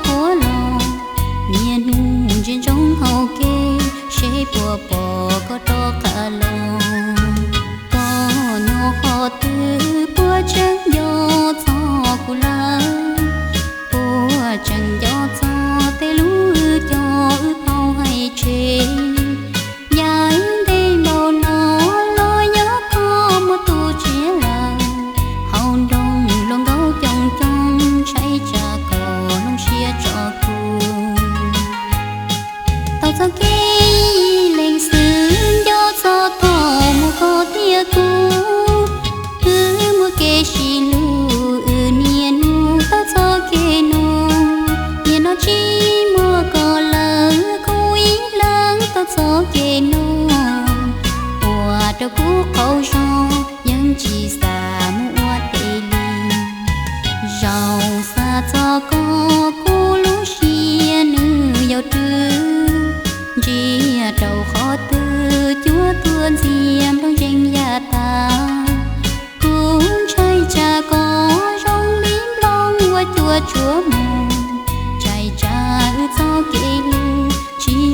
puab los, niaj hnub ntsia ntsoov hauv kev seb puas pom koj rov qab los. Koj nyob qhov twg puab tseem nco txog kuv lawm, puab tseem nco txog tej lub wb coj wb paub hais tseg. Yav ntev npaum no los yog koj muaj tus tshiab lawm, hauv nroog luag nkauj coob coob ntshai tsam koj zoo siab tso kuv. Tau txoj kev ib leeg xwb nco txog thaum mus koj thiab kuv, wb muaj kev sib hlub wb niaj hnub tau txoj kev no. Niaj no tsis muaj koj lawm kuv ib leeg tau txoj kev no, ua rau kuv qaug zog yeej tsis xav mus ua teb li. Zaum xav txog koj kuv lub siab nws yuav rwg, ntsia rau qhov twg cuab tuaj ntxias nplooj zeeg ya tas. Kuv ntshai tsam koj zoo li nplooj uas cuam tshuam mus, ntshai tsam wb txoj kev hlub tsis